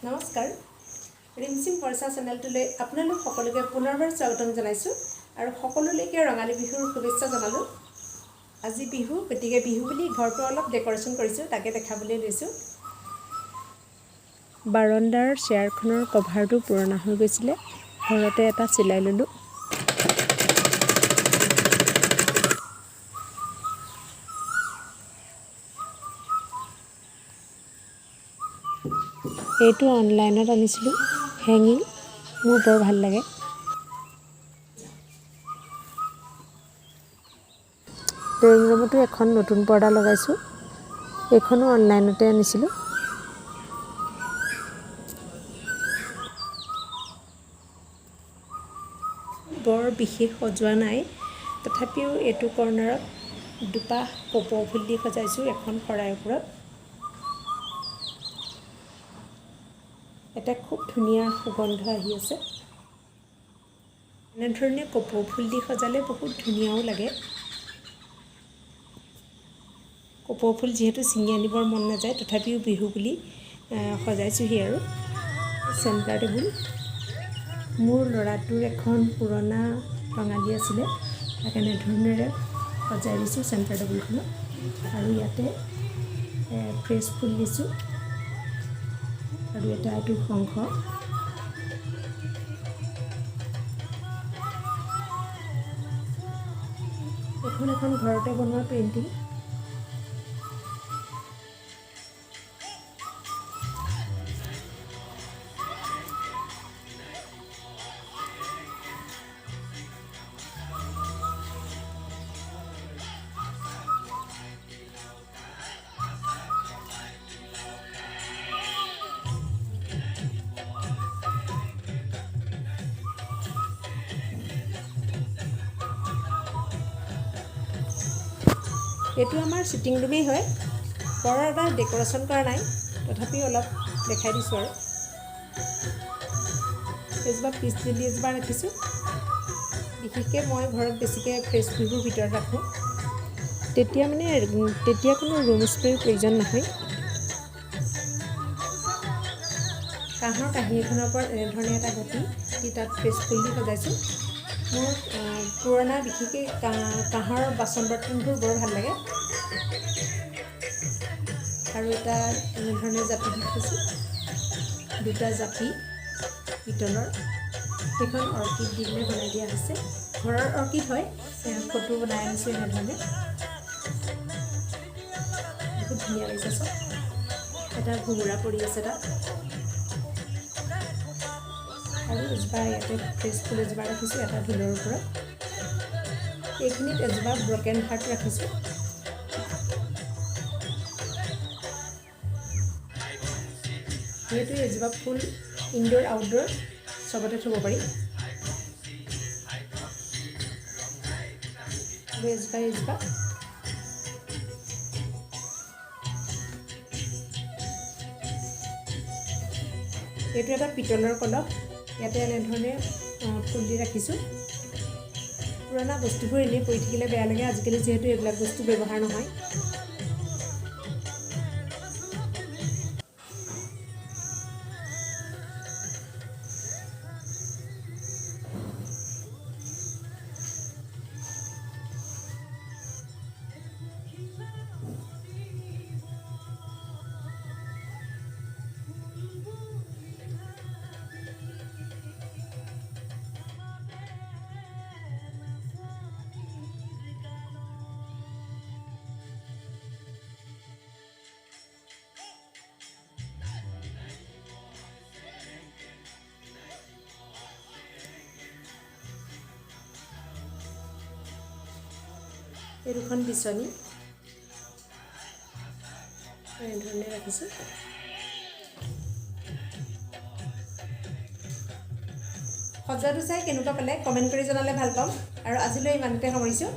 নমস্কাৰ, ৰিমঝিম বৰ্ষা চেনেলটোলৈ আপোনালোক সকলোকে পুনৰবাৰ স্বাগতম জনাইছোঁ আৰু সকলোলৈকে ৰঙালী বিহুৰ শুভেচ্ছা জনালোঁ। আজি বিহু, গতিকে বিহু বুলি ঘৰটো অলপ ডেক'ৰেশ্যন কৰিছোঁ, তাকে দেখাবলৈ লৈছোঁ। বাৰাণ্ডাৰ চেয়াৰখনৰ কভাৰটো পুৰণা হৈ গৈছিলে, ঘৰতে এটা চিলাই ল'লোঁ। এইটো অনলাইনত আনিছিলোঁ হেঙিং, মোৰ বৰ ভাল লাগে। ড্ৰয়িং ৰুমতো এখন নতুন পৰ্দা লগাইছোঁ, এইখনো অনলাইনতে আনিছিলোঁ। বৰ বিশেষ সজোৱা নাই, তথাপিও এইটো কৰ্ণাৰত দুপাহ কপৌ ফুল দি সজাইছোঁ এখন শৰাইৰ ওপৰত। এটা খুব ধুনীয়া সুগন্ধ আহি আছে। এনেধৰণে কপৌ ফুল দি সজালে বহুত ধুনীয়াও লাগে। কপৌ ফুল যিহেতু ছিঙি আনিবৰ মন নাযায়, তথাপিও বিহু বুলি সজাইছোঁহি। আৰু চেণ্টাৰ টেবুল, মোৰ ল'ৰাটোৰ এখন পুৰণা টঙালি আছিলে, তাক এনেধৰণেৰে সজাই দিছোঁ চেণ্টাৰ টেবুলখনত। আৰু ইয়াতে ফ্ৰেছ ফুল দিছোঁ আৰু এটা এইটো শংখ। এইখন এখন ঘৰতে বনোৱা পেইণ্টিং। এইটো আমাৰ ছিটিং ৰুমেই হয়। বৰ এটা ডেক'ৰেশ্যন কৰা নাই, তথাপিও অলপ দেখাই দিছোঁ। আৰু এজোপা পিচ লিলি এজোপা ৰাখিছোঁ। বিশেষকৈ মই ঘৰত বেছিকৈ ফ্ৰেছ ফুলবোৰ ভিতৰত ৰাখোঁ, তেতিয়া মানে তেতিয়া কোনো ৰুম স্প্ৰেৰ প্ৰয়োজন নহয়। কাঁহৰ কাঁহী এখনৰ ওপৰত এনেধৰণে এটা ঘটি দি তাত ফ্ৰেছ ফুল দি সজাইছোঁ। মোৰ পুৰণা বিশেষকৈ কাঁহৰ বাচন বৰ্তনবোৰ বৰ ভাল লাগে। আৰু এটা এনেধৰণে জাপি দি থৈছোঁ, দুটা জাপি পিতলৰ। সেইখন অৰ্কিড দি পেলাই বনাই দিয়া হৈছে, ঘৰৰ অৰ্কিড হয়। ফটো বনাই আনিছোঁ এনেধৰণে। বহুত ধুনীয়া লাগিছে চব। এটা ভোমোৰা পৰি আছে তাত। আৰু এজোপা ইয়াতে ফ্ৰেছ ফুল এজোপা ৰাখিছোঁ এটা ঢোলৰ ওপৰত। এইখিনিত এজোপা ব্ৰকেন হাৰ্ট ৰাখিছোঁ। যিহেতু এজোপা ফুল ইনড'ৰ আউটড'ৰ চবতে থ'ব পাৰি। আৰু এজোপা এজোপা এইটো এটা পিতলৰ কলহ, ইয়াতে এনেধৰণে ফুল দি ৰাখিছোঁ। পুৰণা বস্তুবোৰ এনেই পৰি থাকিলে বেয়া লাগে, আজিকালি যিহেতু এইবিলাক বস্তু ব্যৱহাৰ নহয়। এই দুখন বিচনী এনেধৰণে ৰাখিছোঁ। সজোৱাটো চাই কেনেকুৱা পালে কমেণ্ট কৰি জনালে ভাল পাম। আৰু আজিলৈ ইমানতে সামৰিছোঁ।